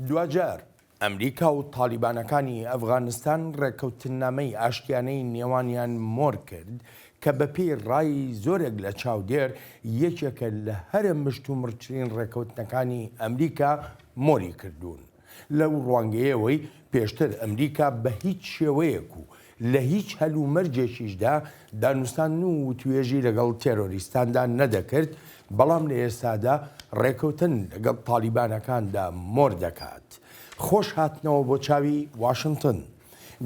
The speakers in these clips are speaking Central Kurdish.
دواجار، ئەمریکا و تاڵیبانەکانی ئەفغانستان ڕێککەوتننامەی ئاشتیانەی نێوانیان مۆر کرد کە بەپێی ڕای زۆرێک لە چاودێر یەکێکە لە هەرە مشتومڕترین ڕێککەوتنەکانی ئەمریکا مۆری کردوون. لەو ڕوانگەیەوەی پێشتر ئەمریکا بە هیچ شێوەیەک و لە هیچ هەلومەرجێکیشدا دانوستاندن و وتوێژی لەگەڵ تێرۆریستاندا نەدەکرد، بەڵام لە ئێستادا ڕێکەوتن لەگەڵ تاڵیبانەکاندا مۆر دەکات. خۆش هاتنەوە بۆ چاوی واشنتن.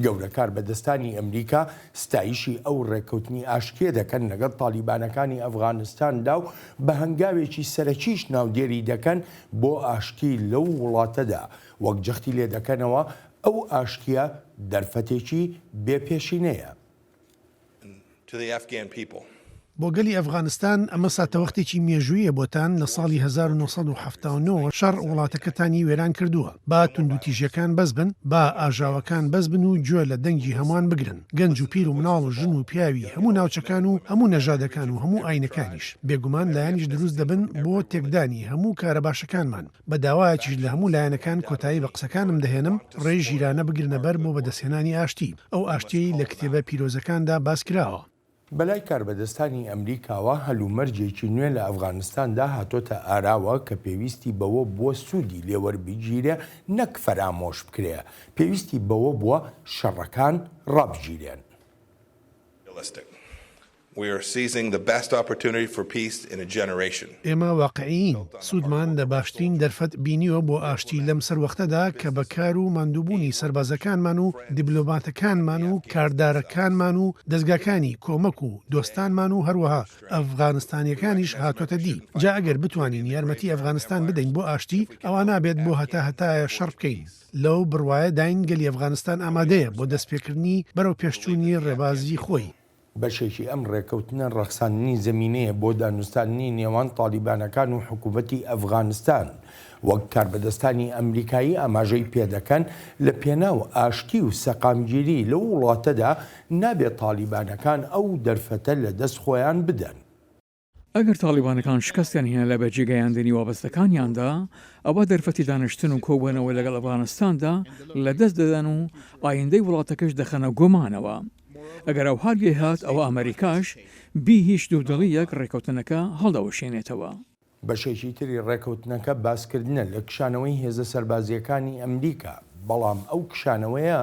گەورە کاربەدەستانی ئەمریکا ستایشی ئەو ڕێککەوتنی ئاشتییە دەکەن لەگەڵ تاڵیبانەکانی ئەفغانستاندا و بە هەنگاوێکی سەرەکیش ناودێری دەکەن بۆ ئاشتی لەو وڵاتەدا، وەک جەختی لێدەکەنەوە ئەو ئاشتییە دەرفەتێکی بێ پێشینەیە. بۆ گەلی ئەفغانستان ئەمە ساتەوەختێکی مێژوویە بۆتان، لە ساڵی 1979 وە شەڕ وڵاتەکەتانی وێران کردووە، با توندوتیژیەکان بەس بن، با ئاژاوەکان بەس بن و گوێ لە دەنگی هەمووان بگرن، گەنج و پیر و مناڵ و ژن و پیاوی هەموو ناوچەکان و هەموو نەژادەکان و هەموو ئاینەکانیش، بێگومان لایەنیش دروست دەبن بۆ تێکدانی هەموو کارە باشەکانمان. بە داوایەکیش لە هەموو لایەنەکان کۆتایی بە قسەکانم دەهێنم، ڕێی ژیرانە بگرنە بەر بۆ بەدەستهێنانی ئاشتی، ئەو ئاشتییەی لە کتێبە پیرۆزەکاندا باس کراوە. بەلای کاربەدەستانی ئەمریکاوە هەلومەرجێکی نوێ لە ئەفغانستاندا هاتۆتە ئاراوە کە پێویستی بەوە بووە سوودی لێوەربگیرێ نەک فەرامۆش بکرێ، پێویستی بەوە بووە شەڕەکان ڕابگیرێن. ئێمە واقعیین، سوودمان لە باشترین دەرفەت بینیوە بۆ ئاشتی لەم سەروەختەدا کە بە کار و ماندووبوونی سەربازەکانمان و دیبلۆماتەکانمان و کاردارەکانمان و دەزگاکانی کۆمەک و دۆستانمان و هەروەها ئەفغانستانییەکانیش هاتۆتە دی. جا ئەگەر بتوانین یارمەتی ئەفغانستان بدەین بۆ ئاشتی، ئەوا نابێت بۆ هەتا هەتایە شەڕ بکەین. لەو بڕوایەداین گەلی ئەفغانستان ئامادەیە بۆ دەستپێکردنی بەرەوپێشچوونی ڕێبازی خۆی. بەشێکی ئەم ڕێکەوتنە ڕەخساندنی زەمینەیە بۆ دانوستاندنی نێوان تاڵیبانەکان و حکوومەتی ئەفغانستان، وەک کاربەدەستانی ئەمریکایی ئاماژەی پێدەکەن، لە پێناو ئاشتی و سەقامگیری لەو وڵاتەدا نابێ تاڵیبانەکان ئەو دەرفەتە لە دەست خۆیان بدەن. ئەگەر تاڵیبانەکان شکستیان هێنا لە بەجێگەیاندنی وابەستەکانیاندا، ئەوا دەرفەتی دانیشتن و کۆبوونەوە لەگەڵ ئەفغانستاندا لەدەست دەدەن و ئایندەی وڵاتەکەش دەخەنە گومانەوە. ئەگەر ئەوها لێهات ئەوا ئەمەریکاش بی هیچ دوودڵییەک ڕێککەوتنەکە هەڵدەوەشێنێتەوە. بەشێکی تری ڕێکەوتنەکە باسکردنە لە کشانەوەی هێزە سەربازییەکانی ئەمریکا، بەڵام ئەو کشانەوەیە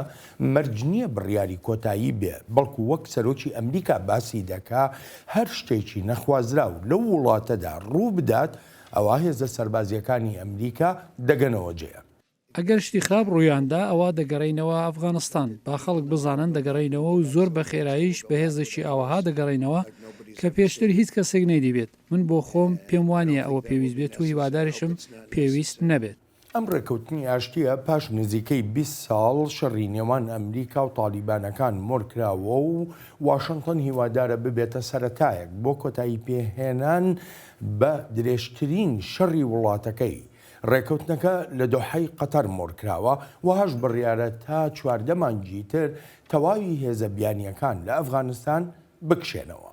مەرج نییە بڕیاری کۆتایی بێ، بەڵکو وەک سەرۆکی ئەمریکا باسی دەکا هەر شتێکی نەخوازراو لەو وڵاتەدا ڕووبدات ئەوا هێزە سەربازییەکانی ئەمریکا دەگەنەوە جێ. ئەگەر شتی خراپ ڕوویاندا ئەوا دەگەڕێینەوە ئەفغانستان، با خەڵک بزانن دەگەڕێینەوە و زۆر بە خێراییش بە هێزێکی ئاوەها دەگەڕێینەوە کە پێشتر هیچ کەسێک نەیدیبێت، من بۆ خۆم پێم وانییە ئەوە پێویست بێت و هیواداریشم پێویست نەبێت. ئەم ڕێککەوتنی ئاشتییە پاش نزیکەی 20 ساڵ شەڕی نێوان ئەمریکا و تاڵیبانەکان مۆرکراوە و واشنتن هیوادارە ببێتە سەرەتایەک بۆ کۆتاییپێهێنان بە درێژترین شەڕی وڵاتەکەی. ڕێککەوتنەکە لە دۆحەی قەتەر مۆرکراوە، وەهاش بڕیارە تا 14 مانگی تر تەواوی هێزە بیانییەکان لە ئەفغانستان بکشێنەوە.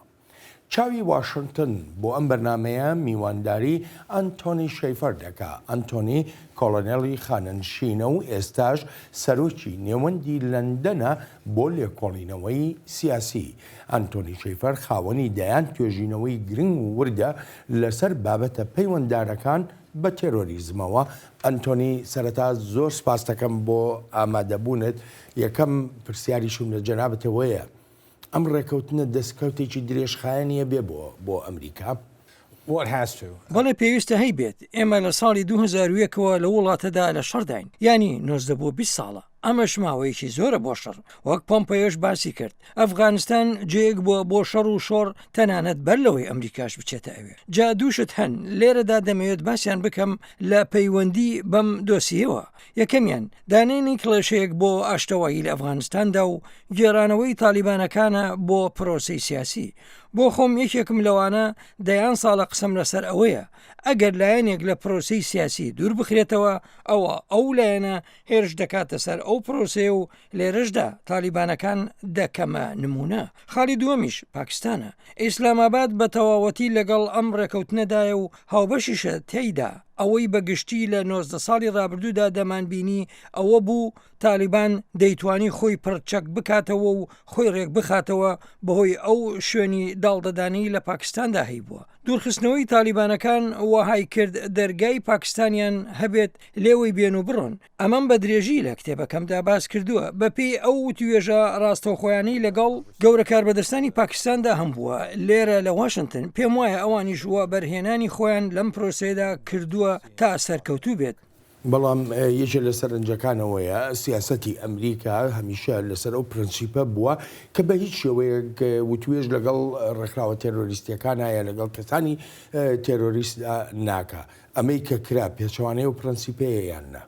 چاوی واشنتن بۆ ئەم بەرنامەیە میوانداری ئەنتۆنی شەیفەر دەکا. ئەنتۆنی کۆڵۆنێڵی خانەنشینە و ئێستاش سەرۆکی نێوەندی لەندەنە بۆ لێکۆڵینەوەی سیاسی. ئەنتۆنی شەیفەر خاوەنی دەیان توێژینەوەی گرنگ و وردە لەسەر بابەتە پەیوەنددارەکان بە تێرۆریزمەوە. ئەنتۆنی سەرەتا زۆر سپاستەکەم بۆ ئامادەبوونت. یەکەم پرسیاریشم لە جەنابتەوەیە، ئەم ڕێکەوتنە دەستکەوتێکی درێژخایەنیە بێ بۆ بۆ ئەمریکا؟ بەڵێ پێویستە هەیبێت، ئێمە لە ساڵی 2001 ەوە لەو وڵاتەدا لە شەڕداین، یانی 19 بۆ 20 ساڵە، ئەمەش ماوەیەکی زۆرە بۆ شەڕ، وەک پۆمپەیۆش باسی کرد، ئەفغانستان جێیەک بووە بۆ شەڕ و شۆڕ تەنانەت بەر لەوەی ئەمریکاش بچێتە ئەوێ. جا دوو شت هەن لێرەدا دەمەوێت باسیان بکەم لە پەیوەندی بەم دۆسیەوە، یەکەمیان دانێنی کڵێشەیەک بۆ ئاشتەوایی لە ئەفغانستاندا و گێڕانەوەی تالیبانەکانە بۆ پرۆسەی سیاسی. بۆ خۆم یەکێکم لەوانە دەیان ساڵە قسەم لەسەر ئەوەیە ئەگەر لایەنێک لە پرۆسەی سیاسی دوور بخرێتەوە ئەوە ئەو لایەنە هێرش دەکاتە سەر ئەو پرۆسەیە و لێرەشدا تالیبانەکان دەکەمە نمونە. خاڵی دووەمیش پاکستانە. ئیسلامئاباد بە تەواوەتی لەگەڵ ئەم ڕێکەوتنەدایە و هاوبەشیشە تێیدا. ئەوەی بە گشتی لە 19 ساڵی ڕابردوودا دەمانبینی ئەوە بوو تالیبان دەیتوانی خۆی پڕ چەک بکاتەوە و خۆی ڕێکبخاتەوە بەهۆی ئەو شوێنی داڵدەدانەی لە پاکستاندا هەیبووە. دوورخستنەوەی تالیبانەکان وەهای کرد دەرگای پاکستانیان هەبێت لێوەی بێن و بڕۆن. ئەمەم بە درێژی لە کتێبەکەمدا باس کردووە، بەپێی ئەو وتووێژە ڕاستەوخۆیانەی لەگەڵ گەورە کاربەدەستانی پاکستاندا هەمبووە لێرە لە واشنتن، پێموایە ئەوانیش وەبەرهێنانی خۆیان لەم پرۆسەیەدا کردووە تا سەرکەوتوو بێت. بەڵام یەکێ لە سەرنجەکان ئەوەیە سیاسەتی ئەمریکا هەمیشە لەسەر ئەو پرەنسیپە بووە کە بە هیچ شێوەیەک وتوێژ لەگەڵ ڕێکخراوە تێرۆریستییەکانا یا لەگەڵ کەسانی تێرۆریستدا ناکا. ئەمەی کە کرا پێچەوانەی ئەو پرەنسیپەیە یان نا؟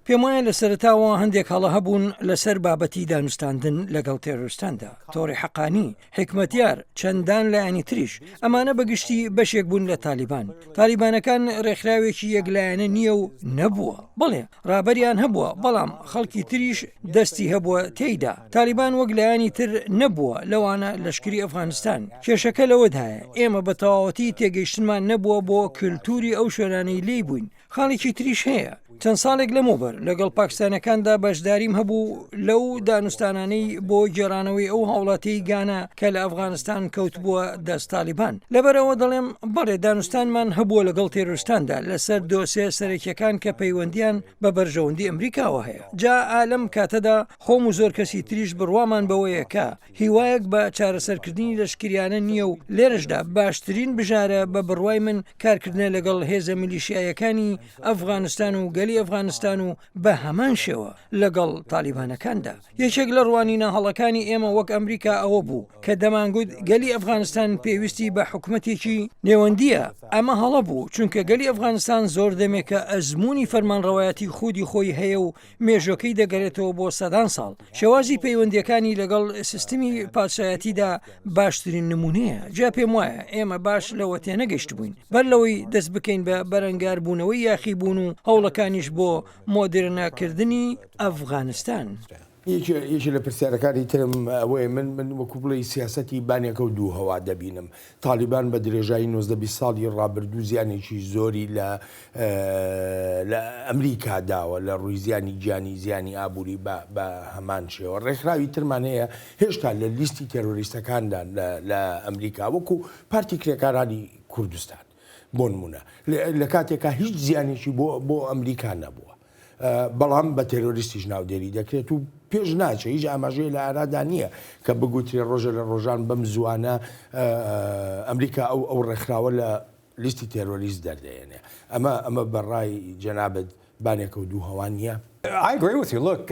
پێموایە لە سەرەتاوە هەندێک هەڵە هەبوون لەسەر بابەتی دانوستاندن لەگەڵ تێرۆرستاندا، تۆڕی حەقانی، حیکمەتیار، چەندان لایەنی تریش، ئەمانە بە گشتی بەشێک بوون لە تالیبان. تالیبانەکان رێکخراوێکی یەکلایەنە نییە و نەبووە. بەڵێ، رابەریان هەبووە، بەڵام خەڵکی تریش دەستی هەبووە تێیدا. تالیبان وەک لایەنی تر نەبووە، لەوانە لەشکری ئەفغانستان. کێشەکە لەوەدایە، ئێمە بە تەواوەتی تێگەیشتنمان نەبووە بۆ کلتوری ئەو شوێنانەی لێی بووین. خاڵێکی تریش هەیە، چەند ساڵێک لەمەوبەر لەگەڵ پاکستانەکاندا بەشداریم هەبوو لەو دانوستانانەی بۆ گێڕانەوەی ئەو هاوڵاتیەی گانا کە لە ئەفغانستان کەوتبووە دەست تالیبان. لەبەرئەوە دەڵێم بەڵێ دانوستانمان هەبووە لەگەڵ تێرۆرستاندا لەسەر دۆسێ سەرەکیەکان کە پەیوەندیان بە بەرژەوەندی ئەمریکاوە هەیە. جا ئا لەم کاتەدا خۆم و زۆر کەسی تریش بڕوامان بەوەیە کە هیوایەک بە چارەسەرکردنی لەشکریانە نییە و لێرەشدا باشترین بژارە بە بڕوای من کارکردنە لەگەڵ هێزە میلیشیایەکانی ئەفغانستان و گەلی ئەفغانستان و بە هەمان شێوە لەگەڵ تالیبانەکاندا. یەکێک لە ڕوانینە هەڵەکانی ئێمە وەک ئەمریکا ئەوە بوو کە دەمانگوت گەلی ئەفغانستان پێویستی بە حکومەتێکی نێوەندییە، ئەمە هەڵە بوو، چونکە گەلی ئەفغانستان زۆر دەمێکە ئەزموونی فەرمانڕەوایەتی خودی خۆی هەیە و مێژوەکەی دەگەرێتەوە بۆ سەدان ساڵ، شێوازی پەیوەندییەکانی لەگەڵ سیستمی پادشایەتیدا باشترین نمونەیە، جا پێموایە ئێمە باش لەوە تێنەگەیشتبووین بەر لەوەی دەست بکەین بە بەرەنگاربوونەوەی یاخیبوون و هەوڵەکانیش بۆ مۆدێرنەکردنی ئەفغانستان. یەکێ لە پرسیارەکانی ترم ئەوەیە من من وەکو بڵێی سیاسەتی بانێکە و دوو هەوا دەبینم. تاڵیبان بە درێژایی 19 20 ساڵی ڕابردوو زیانێکی زۆری لە لە ئەمریکا داوە لە ڕووی زیانی گیانی زیانی ئابووری بە بە هەمان شێوە ڕێکخراوی ترمان هەیە هێشتا لە لیستی تێرۆریستەکاندان لە لە ئەمریکا وەکو پارتی کرێکارانی کوردستان بۆ نمونە لە کاتێکا هیچ زیانێکی بۆ بۆ ئەمریکا نەبووە بەڵام بە تێرۆریستیش ناودێری دەکرێت و پێش ناچێت، هیچ ئاماژەیە لە ئارادا نییە کە بگوترێ ڕۆژێ لە ڕۆژان بەم زووانە ئەمریکا ئەو ئەو ڕێکخراوە لە لیستی تێرۆریست دەردەهێنێ. ئەمە ئەمە بە ڕای جەنابت بانێکە و دوو هەوا نییە؟ I agree with you. Look,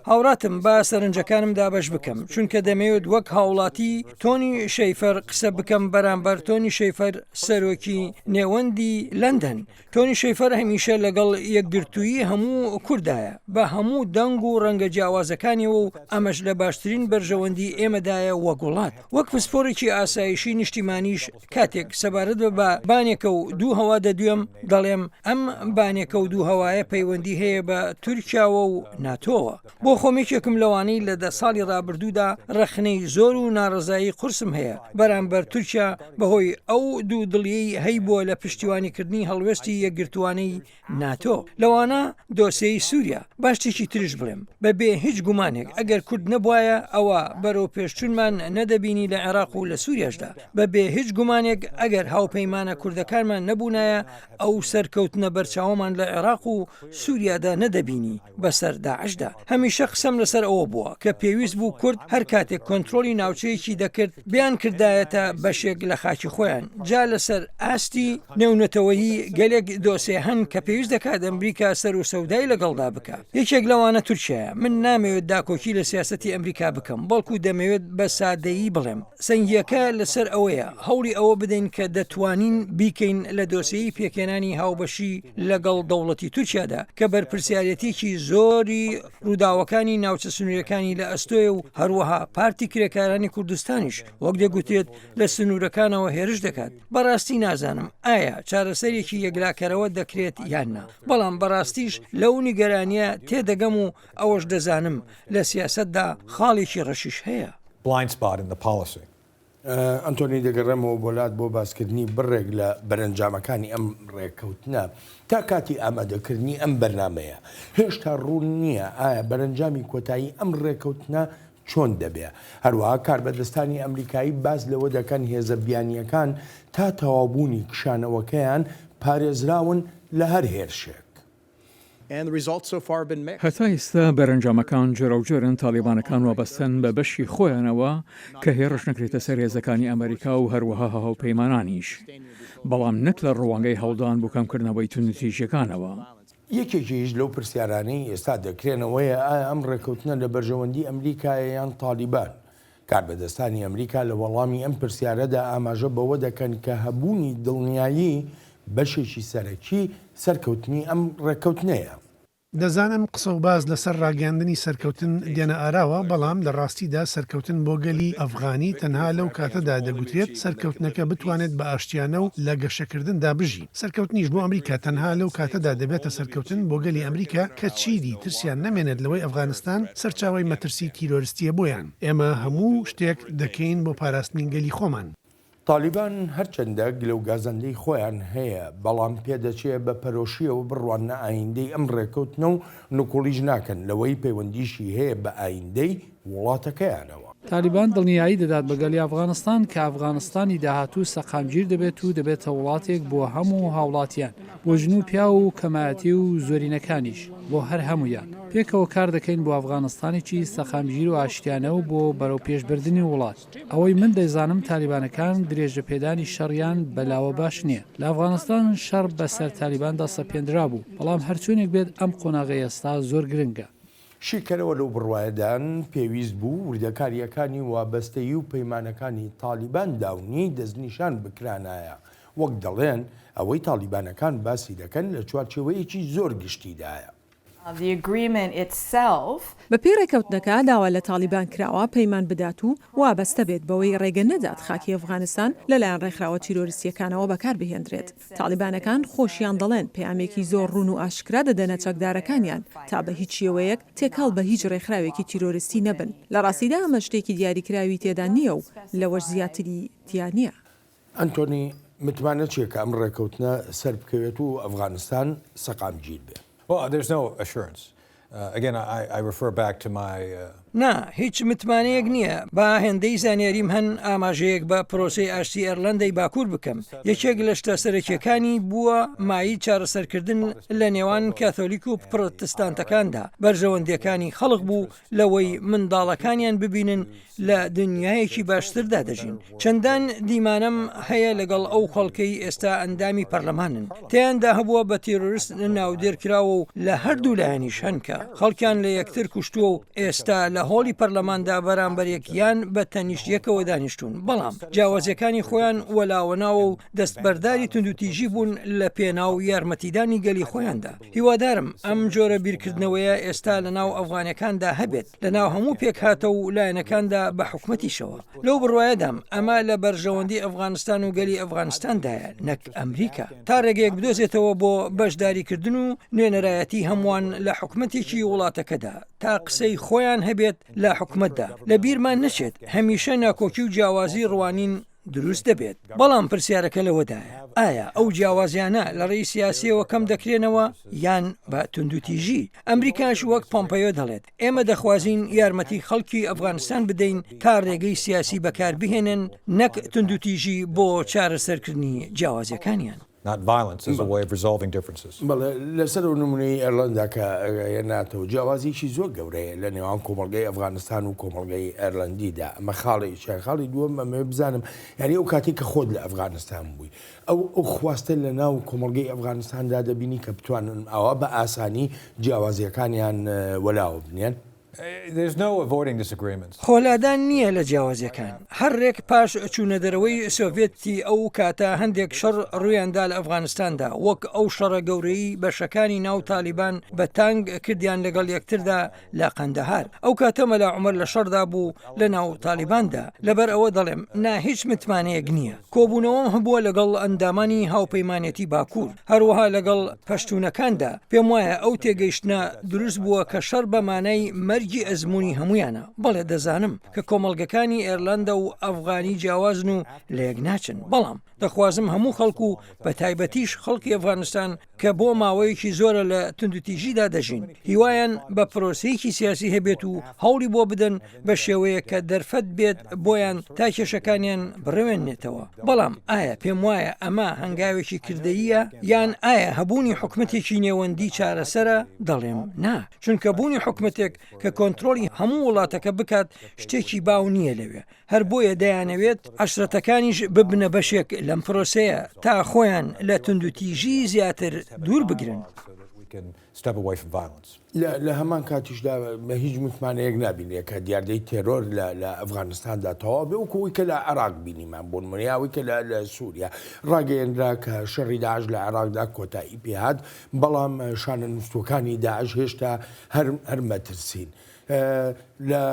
هاوڕاتم، با سەرنجەکانم دابەش بکەم، چونکە دەمەوێت وەک هاوڵاتی تۆنی شەیفەر قسە بکەم بەرامبەر تۆنی شەیفەر سەرۆکی نێوەندی لەندەن. تۆنی شەیفەر هەمیشە لەگەڵ یەکگرتوویی هەموو کورددایە، بە هەموو دەنگ و ڕەنگە جیاوازەکانیەوە و ئەمەش لە باشترین بەرژەوەندی ئێمەدایە وەک وڵات. وەک پسپۆڕێکی ئاسایشی نیشتیمانیش کاتێک سەبارەت بە بە بانێکە و دوو هەوا دەدوێم، دەڵێم ئەم بانێکە و دوو هەوایە پەیوەندی هەیە بە تورکیاوە و ناتۆوە. بۆ خۆم یەکێکم لەوانەی لە دە ساڵی ڕابردوودا ڕەخنەی زۆر و ناڕەزایی قورسم هەیە بەرامبەر تورکیا بەهۆی ئەو دوو دڵیەی هەیبووە لە پشتیوانیکردنی هەڵوێستی یەکگرتووانەی ناتۆ لەوانە دۆسێی سووریا. با شتێکی تریش بڵێم بە بێ هیچ گومانێک ئەگەر کورد نەبوایە ئەوا بەرەو پێشچوونمان نەدەبینی لە عێراق و لە سووریاشدا بە بێ هیچ گومانێک ئەگەر هاوپەیمانە کوردەکانمان نەبوونایە ئەو سەرکەوتنە بەرچاوەمان لە عێراق و سووریادا نەدەبینی. بەسەر داعشدا. هەمیشە قسەم لەسەر ئەوە بووە کە پێویست بوو کورد هەر کاتێک کۆنترۆڵی ناوچەیەکی دەکرد بیانکردایەتە بەشێک لە خاکی خۆیان، جا لەسەر ئاستی نێونەتەوەیی گەلێک دۆسێ هەن کە پێویست دەکات ئەمریکا سەر و سەودای لەگەڵدا بکا. یەکێک لەوانە تورکیایە. من نامەوێت داکۆکی لە سیاسەتی ئەمریکا بکەم، بەڵکو دەمەوێت بە سادەیی بڵێم سەنگییەکە لەسەر ئەوەیە هەوڵی ئەوە بدەین کە دەتوانین بیکەین لە دۆسێی پێکهێنانی هاوبەشی لەگەڵ دەوڵەتی تورکیادا کە بەرپرسیارێتیەکی زۆری ڕووداوەکانی ناوچە سنوورەکانی لە ئەستۆیە و هەروەها پارتی کرێکارانی کوردستانیش وەک دەگوترێت لە سنوورەکانەوە هێرش دەکات بەڕاستی نازانم ئایا چارەسەرێکی یەکلاکەرەوە دەکرێت یان نا بەڵام بەڕاستیش لەو نیگەرانیە تێدەگەم و ئەوەش دەزانم لە سیاسەتدا خاڵێکی ڕەشیش هەیە. Blind spot in the policy. ئەنتۆنی دەگەڕێمەوە بۆ لات بۆ باسکردنی بڕێک لە بەرەنجامەکانی ئەم ڕێککەوتنە تا کاتی ئامادەکردنی ئەم بەرنامەیە. هێشتا ڕوون نییە ئایا بەرەنجامی کۆتایی ئەم ڕێککەوتنە چۆن دەبێ. هەروەها کاربەدەستانی ئەمریکایی باس لەوە دەکەن هێزە بیانییەکان تا تەواوبوونی کشانەوەکەیان پارێزراون لە هەر هێرشێک. هەتا ئیستا بەرەنجامەکان جۆراوجۆرن، تاڵیبانەکان وابەستەن بە بەشی خۆیانەوە کە هێڕش نەکرێتە سەر هێزەکانی ئەمریکا و هەروەها هاوپەیمانانیش، بەڵام نەک لە ڕوانگەی هەوڵدان بۆ کەمکردنەوەی توندوتیژیەکانەوە. یەکێکیش لەو پرسیارانەی ئێستا دەکرێن ئەوەیە ئایا ئەم ڕێککەوتنە لە بەرژەوەندی ئەمریکایە یان تاڵیبان؟ کاربەدەستانی ئەمریکا لە وەڵامی ئەم پرسیارەدا ئاماژە بەوە دەکەن کە هەبوونی دڵنیایی بەشێکی سەرەکی سەرکەوتنی ئەم ڕێککەوتنەیە. دەزانم قسە و باس لەسەر ڕاگەیاندنی سەرکەوتن دێنە ئاراوە، بەڵام لە ڕاستیدا سەرکەوتن بۆ گەلی ئەفغانی تەنها لەو کاتەدا دەگوترێت سەرکەوتنەکە بتوانێت بە ئاشتیانە و لە گەشەکردندا بژی. سەرکەوتنیش بۆ ئەمریکا تەنها لەو کاتەدا دەبێتە سەرکەوتن بۆ گەلی ئەمریکا کە چیدی ترسیان نەمێنێت لەوەی ئەفغانستان سەرچاوەی مەترسی تیرۆرستییە بۆیان. ئێمە هەموو شتێک دەکەین بۆ پاراستنی گەلی خۆمان. تالیبان هەرچەندە گلە و گازەندەی خۆیان هەیە، بەڵام پێدەچێ بە پەرۆشییەوە بڕواننە ئایندەی ئەم ڕێکەوتنە و نکوڵیش ناکەن لەوەی پەیوەندیشی هەیە بە ئایندەی وڵاتەکەیانەوە. تالیبان دڵنیایی دەدات بە گەلی ئەفغانستان کە ئەفغانستانی داهاتوو سەقامگیر دەبێت و دەبێتە وڵاتێک بۆ هەموو هاوڵاتیان، بۆ ژن و پیاو و کەمایەتی و زۆرینەکانیش، بۆ هەر هەموویان. پێکەوە کار دەکەین بۆ ئەفغانستانێکی سەقامگیر و ئاشتیانە و بۆ بەرەوپێشبردنی وڵات. ئەوەی من دەیزانم تالیبانەکان درێژەپێدانی شەڕیان بەلاوە باش نییە. لە ئەفغانستان شەڕ بەسەر تالیباندا سەپێندرابوو، بەڵام هەرچۆنێک بێت ئەم قۆناغەی ئێستا زۆر گرنگە. شیکەرەوە لەو بڕوایەدان پێویست بوو وردەکارییەکانی وابەستەیی و پەیمانەکانی تاڵیبان داونی دەستنیشان بکرانایە، وەک دەڵێن ئەوەی تاڵیبانەکان باسی دەکەن لە چوارچێوەیەکی زۆر گشتیدایە. بەپێی ڕێککەوتنەکە، داوا لە تاڵیبان کراوە پەیمان بدات و وابەستە بێت بەوەی ڕێگە نەدات خاکی ئەفغانستان لەلایەن ڕێکخراوە تیرۆریستییەکانەوە بەکاربهێندرێت. تاڵیبانەکان خۆشیان دەڵێن پەیامێکی زۆر ڕوون و ئاشکرا دەدەنە چەکدارەکانیان تا بە هیچ شێوەیەک تێکەڵ بە هیچ ڕێکخراوێکی تیرۆریستی نەبن. لە ڕاستیدا ئەمە شتێکی دیاریکراوی تێدا نییە و لەوەش زیاتری تیا نییە. ئەنتۆنی، متمانە چییە کە ئەم ڕێککەوتنە سەربکەوێت و ئەفغانستان سەقامگیر بێ؟ نا، هیچ متمانەیەک نییە. با هێندەی زانیاریم هەن ئاماژەیەک بە پرۆسەی ئاشتی ئێرلەندەی باکوور بکەم. یەکێک لە شتە سەرەکییەکانی بووە مایەی چارەسەرکردن لە نێوان کاثۆلیک و پرۆتستانتەکاندا، بەرژەوەندییەکانی خەڵک بوو لەوەی منداڵەکانیان ببینن لە دنیایەکی باشتردا دەژین. چەندان دیمانەم هەیە لەگەڵ ئەو خەڵکەی ئێستا ئەندامی پەرلەمانن، تێیاندا هەبووە بە تیرۆرست ناودێر کراوە و لە هەردوو لایەنیش هەن کە خەڵکیان لە یەکتر کوشتووە و ئێستا لە هۆڵی پەرلەماندا بەرامبەر یەک یان بە تەنیشت یەکەوە دانیشتوون، بەڵام جیاوازییەکانی خۆیان وەلاوەناوە و دەستبەرداری توندوتیژی بوون لە پێناو یارمەتیدانی گەلی خۆیاندا. هیوادارم ئەم جۆرە بیرکردنەوەیە ئێستا لەناو ئەفغانەکاندا هەبێت، لەناو هەموو پێکهاتە و لایەنەکاندا بە حکومەتیشەوە. لەو بڕوایەدام ئەمە لە بەرژەوەندی ئەفغانستان و گەلی ئەفغانستاندایە نەک ئەمریکا، تا ڕێگەیەک بدۆزێتەوە بۆ بەشداریکردن و نوێنەرایەتی هەمووان لە حکومەتێکی وڵاتەکەدا، تا قسەی خۆیان هەبێت لە حکومەتدا. لەبیرمان نەچێت هەمیشە ناکۆکی و جیاوازی ڕوانین دروست دەبێت، بەڵام پرسیارەکە لەوەدایە ئایا ئەو جیاوازیانە لە ڕێی سیاسیەوە کەم دەکرێنەوە یان بە توندوتیژی؟ ئەمریکاش وەک پۆمپەیۆ دەڵێت ئێمە دەخوازین یارمەتی خەڵکی ئەفغانستان بدەین تا ڕێگەی سیاسی بەکاربهێنن نەک توندوتیژی بۆ چارەسەرکردنی جیاوازیەکانیان. not violence as a way of resolving differences. بەڵێ، لەسەر ئەو نموونەی ئێرلەندا کە هێناتەوە، جیاوازییەکی زۆر گەورە هەیە لە نێوان کۆمەڵگەی ئەفغانستان و کۆمەڵگەی ئێرلەندیدا. ئەمە خاڵێکیان. خاڵی دووەم ئەمەوێ بزانم یانی ئەو کاتەی کە خۆت لە ئەفغانستان بووی، ئەو ئەو خواستە لە ناو کۆمەڵگەی ئەفغانستاندا دەبینی کە بتوانن ئاوا بە ئاسانی جیاوازییەکانیان وەلاوە بنێن؟ خۆلادان نییە لە جیاوازیەکان. هەر رێک پاش چوونەدەرەوەی سۆڤێتی ئەو کاتە هەندێک شەڕ روویاندا لە ئەفغانستاندا وەک ئەو شەڕە گەورەی بەشەکانی ناو تالیبان بە تانگ کردیان لەگەڵ یەکتردا لە قەندەهار. ئەو کاتە مەلا عومەر لە شەڕدا بوو لە ناو تالیباندا. لەبەر ئەوە دەڵێم نا هیچ متمانەیەک نییە. کۆبوونەوەم هەبووە لەگەڵ ئەندامانی هاوپەیمانێتی باکوور، هەروەها لەگەڵ پەشتوونەکاندا، پێموایە ئەو تێگەیشتنە دروست بووە کە شەڕ بە مانای مەرگی. مەرگی ئەزموونی هەموویانە. بەڵێ دەزانم کە کۆمەڵگەکانی ئێرلەندا و ئەفغانی جیاوازن و لەیەک ناچن، بەڵام دەخوازم هەموو خەڵک و بە تایبەتیش خەڵکی ئەفغانستان کە بۆ ماوەیەکی زۆرە لە توندوتیژیدا دەژین، هیوایان بە پرۆسەیەکی سیاسی هەبێت و هەوڵی بۆ بدەن بە شێوەیەک کە دەرفەت بێت بۆیان تا کێشەکانیان بڕەوێنێتەوە. بەڵام ئایا پێم وایە ئەمە هەنگاوێکی کردەییە؟ یان ئایا هەبوونی حکومەتێکی نێوەندی چارەسەرە؟ دەڵێم نا، چونکە بوونی حکومەتێک کە کۆنترۆڵی هەموو وڵاتەکە بکات شتێکی باو نییە لەوێ. هەر بۆیە دەیانەوێت عەشرەتەکانیش ببنە بەشێک لەم پرۆسەیە تا خۆیان لە توندوتیژی زیاتر دوور بگرن. لە هەمان کاتیشدا بە هیچ متمانەیەک نابینرێت کە دیاردەی تێرۆر لە ئەفغانستاندا تەواو بێ وەکو ئەوەی کە لە عێراق بینیمان بۆ نمونە یا ئەوەی کە لە سووریا ڕاگەیەنرا کە شەڕی داعش لە عێراقدا کۆتایی پێهات بەڵام شانە نووستووەکانی داعش هێشتا هەر مەترسین. لە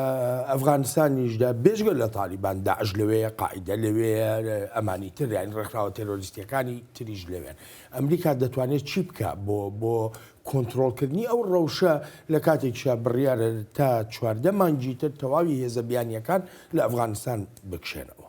ئەفغانستانیشدا بێجگە لە تالیبان داعش لەوێیە، قاعیدە لەوێیە، ئەمانی تر یانی ڕێکخراوە تێرۆریستییەکانی تریش لەوێن. ئەمریکا دەتوانێت چی بکا بۆ بۆ کۆنترۆڵکردنی ئەو ڕەوشە لە کاتێکیشا بڕیارە تا 14 مانگی تر تەواوی هێزە بیانییەکان لە ئەفغانستان بکشێنەوە؟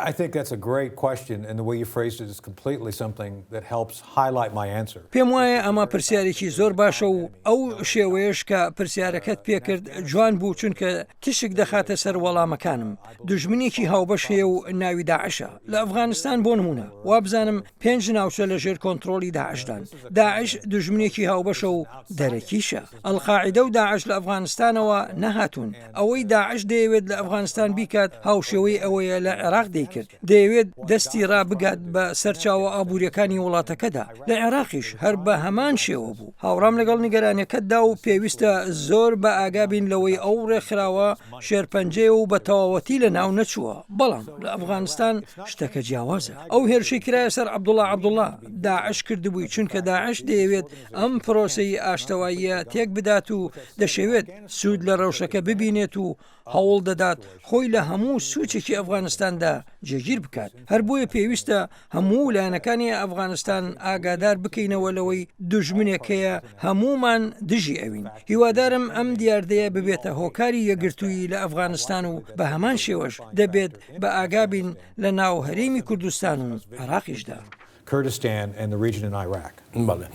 I think that's a great question and the way you phrased it is completely something that helps highlight my answer. پێم وایە ئەمە پرسیارێکی زۆر باشە و ئەو شێوەیەش کە پرسیارەکەت پێکرد جوان بوو چونکە تیشک دەخاتە سەر وەڵامەکانم. دوژمنێکی هاوبەش هەیە و ناوی داعشە. لە ئەفغانستان بۆ نموونە وابزانم پێنج ناوچە لە ژێر کۆنترۆڵی داعشدان. داعش دوژمنێکی هاوبەشە و دەرەکیشە. ئەلقاعیدە و داعش لە ئەفغانستانەوە نەهاتوون. ئەوەی داعش دەیەوێت لە ئەفغانستان بیکات هاوشێوەی ئەوەیە لە عێراق دەیکرد، دەیەوێت دەستی ڕابگات بە سەرچاوە ئابوورییەکانی وڵاتەکەدا، لە عێراقیش هەر بە هەمان شێوە بوو. هاوڕام لەگەڵ نیگەرانیەکەتدا و پێویستە زۆر بە ئاگا بین لەوەی ئەو ڕێکخراوە شێرپەنجەیە و بە تەواوەتی لەناو نەچووە، بەڵام لە ئەفغانستان شتەکە جیاوازە. ئەو هێرشەی کرایە سەر عەبدوڵا عەبدوڵا، داعش کردبووی، چونکە داعش دەیەوێت ئەم پرۆسەی ئاشتەواییە تێک بدات و دەشەوێت سوود لە رەوشەکە ببینێت و هەوڵ دەدات خۆی لە هەموو سوچێکی ئەفغانستاندا جێگیر بکات هەر بۆیە پێویستە هەموو لایەنەکانی ئەفغانستان ئاگادار بکەینەوە لەوەی دوژمنێک هەیە هەموومان دژی ئەوین هیوادارم ئەم دیاردەیە ببێتە هۆکاری یەکگرتوویی لە ئەفغانستان و بە هەمان شێوەش دەبێت بە ئاگابین لە ناو هەرێمی کوردستان و عێراقیشدا. Kurdistan and the region in Iraq. بەڵێ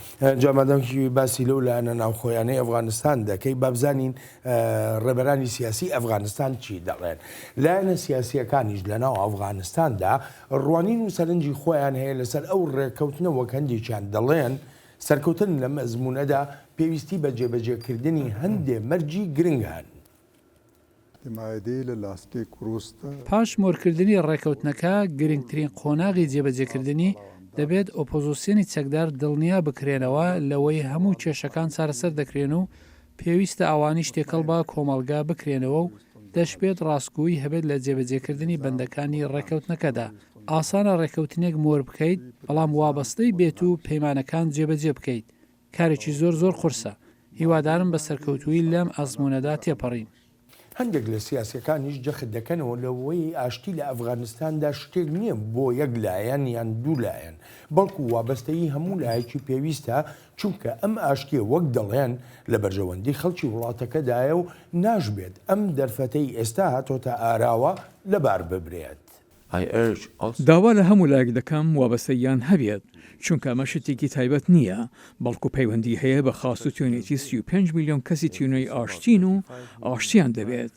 جا مادام باسی لەو لایەنە ناوخۆیانەی ئەفغانستان دەکەی با بزانین ڕێبەرانی سیاسی ئەفغانستان چی دەڵێن. لایەنە سیاسییەکانیش لەناو ئەفغانستاندا ڕوانین و سەرنجی خۆیان هەیە لەسەر ئەو ڕێککەوتنە وەک هەندێکیان دەڵێن سەرکەوتن لەم ئەزموونەدا پێویستی بە جێبەجێکردنی هەندێ مەرجی گرنگ هەن. پاش مۆرکردنی ڕێکەوتنەکە، گرنگترین قۆناغی جێبەجێکردنی، دەبێت ئۆپۆزۆسیۆنی چەکدار دڵنیا بکرێنەوە لەوەی هەموو کێشەکان چارەسەر دەکرێن و پێویستە ئەوانیش تێکەڵ بە کۆمەڵگا بکرێنەوە و دەشبێت ڕاستگۆیی هەبێت لە جێبەجێکردنی بەندەکانی ڕێکەوتنەکەدا. ئاسانە ڕێکەوتنێک مۆر بکەیت، بەڵام وابەستەی بێت و پەیمانەکان جێبەجێ بکەیت، کارێکی زۆر زۆر قورسە، هیوادارم بە سەرکەوتوویی لەم ئەزموونەدا تێپەڕین. هەندێک لە سیاسیەکانیش جەخت دەکەنەوە لەوەی ئاشتی لە ئەفغانستاندا شتێک نییە بۆ یەک لایەن یان دوو لایەن، بەڵکو وابەستەیی هەموو لایەکی پێویستە، چونکە ئەم ئاشتییە وەک دەڵێن لە بەرژەوەندی خەڵکی وڵاتەکەدایە و ناشبێت ئەم دەرفەتەی ئێستا هاتۆتە ئاراوە لەبار ببرێت. داوا لە هەموو لایەک دەکەم وابەستەییان هەبێت، چونکە ئەمە شتێکی تایبەت نییە، بەڵکو پەیوەندی هەیە بە خواست و تینوێتی 35 ملیۆن کەسی تینووی ئاشتین و ئاشتیان دەوێت.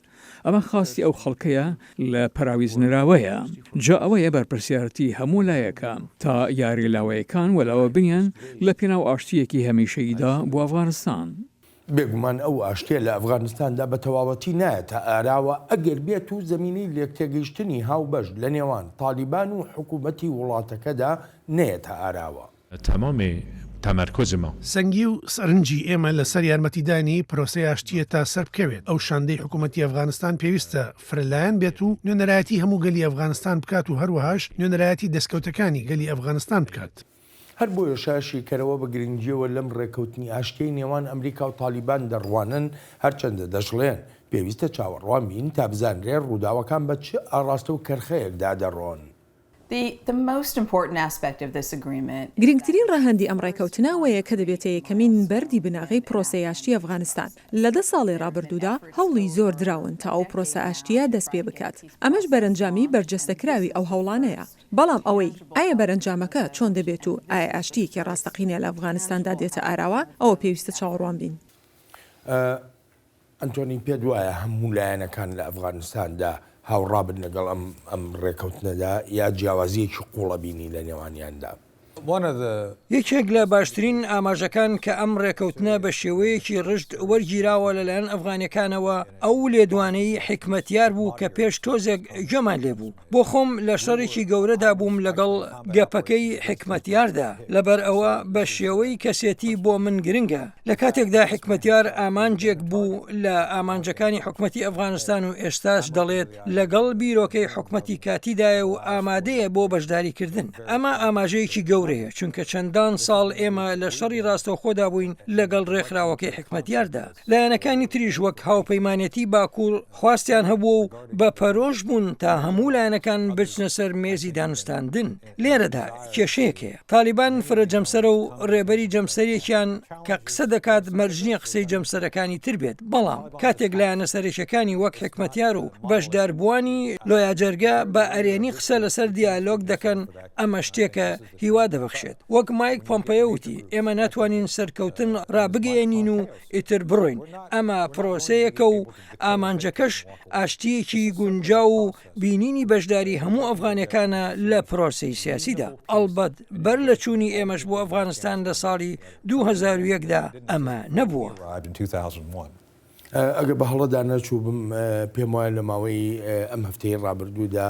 ئەمە خواستی ئەو خەڵکەیە لە پەراویز نراوەیە. جا ئەوەیە بەرپرسیارەتی هەموو لایەکە تا یاری لاوەیەکان وەلاوە بنێن لە پێناو ئاشتییەکی هەمیشەییدا بۆ ئەفغانستان. بێگومان ئەو ئاشتیە لە ئەفغانستاندا بە تەواوەتی نایەتە ئاراوە ئەگەر بێت و زەمینەی لێکتێگەیشتنی هاوبەش لە نێوان تالیبان و حکوومەتی وڵاتەکەدا نەیەتە ئاراوە. تمام تمرکز ما. سەنگی و سەرنجی ئێمە لەسەر یارمەتیدانی پرۆسەی ئاشتییە تا سەربکەوێت. ئەو شاندەی حکوومەتی ئەفغانستان پێویستە فرەلایەن بێت و نوێنەرایەتی هەموو گەلی ئەفغانستان بکات و هەروەهاش نوێنەرایەتی دەستکەوتەکانی گەلی ئەفغانستان بکات. هەر بۆیەشە شیکەرەوە بە گرنگییەوە لەم ڕێککەوتنی ئاشتیەی نێوان ئەمریکا و تالیبان دەڕوانن، هەرچەندە دەشڵێن، پێویستە چاوەڕوان بین تا بزانرێ ڕووداوەکان بە چ ئاڕاستە و کەرخەیەکدا دەڕۆن. گرنگترین ڕەهەندی ئەم ڕێکەوتنە ئەوەیە کە دەبێتە یەکەمین بەردی بناغەی پرۆسەی ئاشتی ئەفغانستان. لە دە ساڵی ڕابردوودا هەوڵی زۆر دراون تا ئەو پرۆسە ئاشتییە دەست پێ بکات. ئەمەش بەرەنجامی بەرجەستەکراوی ئەو هەوڵانەیە. بەڵام ئەوەی ئایا بەرەنجامەکە چۆن دەبێت و ئایا ئاشتییەکی ڕاستەقینە لە ئەفغانستاندا دێتە ئاراوە، ئەوە پێویستە چاوەڕوان بین. ئەنتۆنی، پێت وایە هەموو لایەنەکان لە ئەفغانستاندا هاوڕا بن لەگەڵ ئەم ئەم ڕێکەوتنەدا یا جیاوازییەکی قووڵ ئەبینی لە نێوانیاندا؟ یەکێک لە باشترین ئاماژەکان کە ئەم ڕێکەوتنە بە شێوەیەکی ڕژد وەرگیراوە لەلایەن ئەفغانیەکانەوە ئەو لێدوانەی حیکمەتیار بوو کە پێش تۆزێک گوێمان لێبوو. بۆ خۆم لە شەڕێکی گەورەدا بووم لەگەڵ گەپەکەی حیکمەتیاردا، لەبەر ئەوە بە شێوەی کەسێتی بۆ من گرنگە، لە کاتێکدا حیکمەتیار ئامانجێک بوو لە ئامانجەکانی حکومەتی ئەفغانستان و ئێستاش دەڵێت لەگەڵ بیرۆکەی حکومەتی کاتیدایە و ئامادەیە بۆ بەشداریکردن. ئەمە ئاماژەیەکی گەورەیە، چونکە چەندان ساڵ ئێمە لە شەڕی ڕاستەوخۆدا بووین لەگەڵ ڕێکخراوەکەی حیکمەتیاردا. لایەنەکانی تریش وەک هاوپەیمانێتی باکوور خواستیان هەبووە و بە پەرۆش بوون تا هەموو لایەنەکان بچنە سەر مێزی دانوستاندن. لێرەدا کێشەیەک هەیە. تالیبان فرە جەمسەرە و رێبەری جەمسەرێکیان کە قسە دەکات مەرج نییە قسەی جەمسەرەکانی تر بێت، بەڵام کاتێک لایەنە سەرەکیەکانی وەک حیکمەتیار و بەشداربووانی لۆیاجەرگە بە ئەرێنی قسە لەسەر دیالۆگ دەکەن ئەمە شتێکە هیوا دەبەخشێت. وەک مایک پۆمپەیۆ وتی، ئێمە ناتوانین سەرکەوتن رابگەیەنین و ئیتر بڕۆین، ئەمە پرۆسەیەکە و ئامانجەکەش ئاشتییەکی گونجاو و بینینی بەشداری هەموو ئەفغانەکانە لە پرۆسەی سیاسیدا. ئەڵبەت بەر لە چوونی ئێمەش بۆ ئەفغانستان لە ساڵی 2001 دا ئەمە نەبووە. ئەگەر بە هەڵەدا نەچووبم پێم وایە لە ماوەی ئەم هەفتەی ڕابردوودا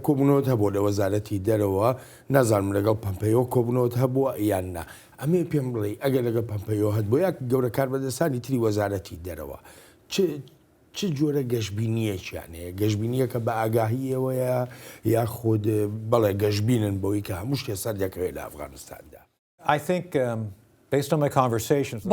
کۆبوونەوەت هەبووە لە وەزارەتی دەرەوە، نازانم لەگەڵ پەمپەیۆ کۆبوونەوەت هەبووە یان نا. ئەمەوێ پێم بڵێی ئەگەر لەگەڵ پەمپەیۆ هەتبووە یا گەورە کاربەدەستانی تری وەزارەتی دەرەوە چ چ جۆرە گەشبینییەکیان هەیە؟ گەشبینییەکە بە ئاگاهی ئێوەیە یاخود بەڵێ گەشبینن بەوەی کە هەموو شتێ سەردەکەوێت لە ئەفغانستاندا؟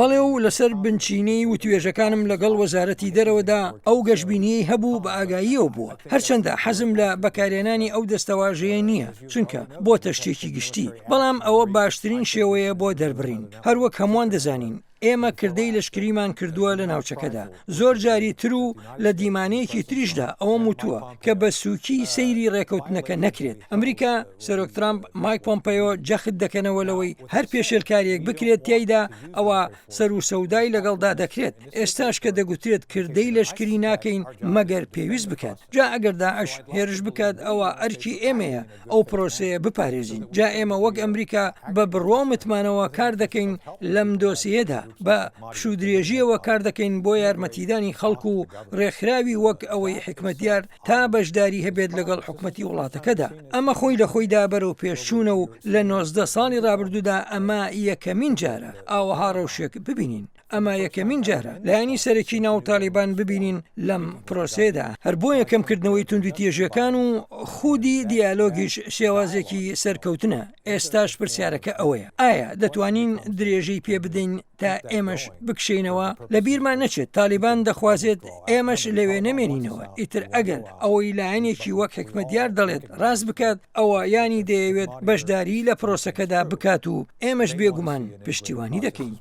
بەڵێ و لەسەر بنچینەی وتوێژەکانم لەگەڵ وەزارەتی دەرەوەدا ئەو گەشبینییەی هەبوو بە ئاگاییەوە بووە، هەرچەندە حەزم لە بەکارهێنانی ئەو دەستەواژەیە نییە چونکە بۆتە شتێکی گشتی، بەڵام ئەوە باشترین شێوەیە بۆ دەربڕین، هەروەک هەمووان دەزانین ئێمە کردەی لەشکریمان کردووە لە ناوچەکەدا زۆر جاری تر و لە دیمانەیەکی تریشدا ئەوەم وتووە کە بە سووکی سەیری ڕێکەوتنەکە نەکرێت. ئەمریکا، سەرۆک ترامپ، مایک پۆمپەیۆ جەخت دەکەنەوە لەوەی هەر پێشێلکارییەک بکرێت تیایدا ئەوا سەروسەودای لەگەڵدا دەکرێت، ئێستاش کە دەگوترێت کردەی لەشکری ناکەین مەگەر پێویست بکات، جا ئەگەر داعش هێرش بکات ئەوا ئەرکی ئێمەیە ئەو پرۆسەیە بپارێزین، جا ئێمە وەک ئەمریکا بە بڕوا و متمانەوە کار دەکەین لەم دۆسیەیەدا، بە پشوودرێژییەوە کار دەکەین بۆ یارمەتیدانی خەڵک و ڕێکخراوی وەک ئەوەی حیکمەتیار تا بەشداری هەبێت لەگەڵ حکومەتی وڵاتەکەدا، ئەمە خۆی لە خۆیدا بەرەوپێشچوونە و لە 19 ساڵی ڕابردوودا ئەمە یەکەمین جارە ئاوەها ڕەوشێک ببینین. ئەمە یەکەمین جارە لایەنی سەرەکی ناو تاڵیبان ببینین لەم پرۆسەیەدا، هەر بۆیە کەمکردنەوەی توندوتیژیەکان و خودی دیالۆگیش شێوازێکی سەرکەوتنە، ئێستاش پرسیارەکە ئەوەیە ئایا دەتوانین درێژەی پێ بدەین تا ئێمەش بکشێینەوە؟ لە بیرمان نەچێت تاڵیبان دەخوازێت ئێمەش لەوێ نەمێنینەوە، ئیتر ئەگەر ئەوەی لایەنێکی وەک حیکمەتیار دەڵێت ڕاست بکات ئەوە یانی دەیەوێت بەشداریی لە پرۆسەکەدا بکات و ئێمەش بێگومان پشتیوانی دەکەین.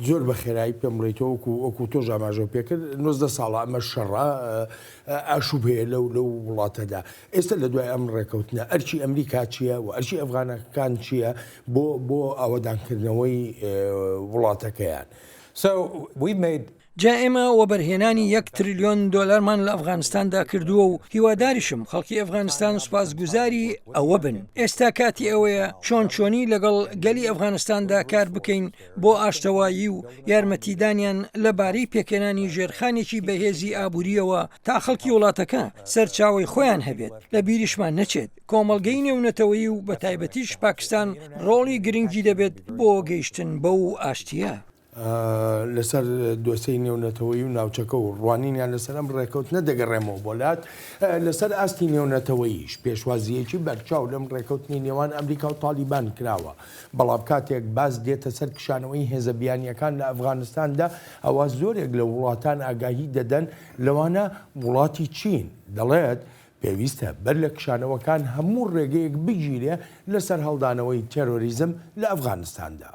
زۆر بە خێرایی پێم بڵێی تۆ وەکو وەکو تۆش ئاماژەو پێکرد 19 ساڵە ئەمە شەڕە ئاشوب هەیە لەو لەو وڵاتەدا ئێستا لە دوای ئەم ڕێکەوتنە ئەرکی ئەمریکا چییە و ئەرکی ئەفغانەکان چییە بۆ بۆ ئاوەدانکردنەوەی وڵاتەکەیان؟ So we've made جا ئێمە وەبەرهێنانی یەک تریلیۆن دۆلارمان لە ئەفغانستاندا کردووە و هیواداریشم خەڵکی ئەفغانستان سوپاسگوزاری ئەوە بن. ئێستا کاتی ئەوەیە چۆن چۆنی لەگەڵ گەلی ئەفغانستاندا کار بکەین بۆ ئاشتەوایی و یارمەتیدانیان لە بارەی پێکهێنانی ژێرخانێکی بەهێزی ئابوورییەوە تا خەڵکی وڵاتەکە سەرچاوەی خۆیان هەبێت. لە بیریشمان نەچێت کۆمەڵگەی نێونەتەوەیی و بەتایبەتیش پاکستان ڕۆڵی گرنگی دەبێت بۆ گەیشتن بەو ئاشتییە. لەسەر دۆسێی نێونەتەوەیی و ناوچەکە و ڕوانینیان لەسەر ئەم ڕێکەوتنە دەگەڕێمەوە بۆ لات. لەسەر ئاستی نێونەتەوەییش پێشوازییەکی بەرچاو لەم ڕێکەوتنی نێوان ئەمریکا و تاڵیبان کراوە. بەڵام کاتێک باس دێتە سەر کشانەوەی هێزە بیانییەکان لە ئەفغانستاندا ئەوا زۆرێک لە وڵاتان ئاگاهی دەدەن لەوانە وڵاتی چین دەڵێت پێویستە بەر لە کشانەوەکان هەموو ڕێگەیەک بگیرێ لە سەرهەڵدانەوەی تێرۆریزم لە ئەفغانستاندا.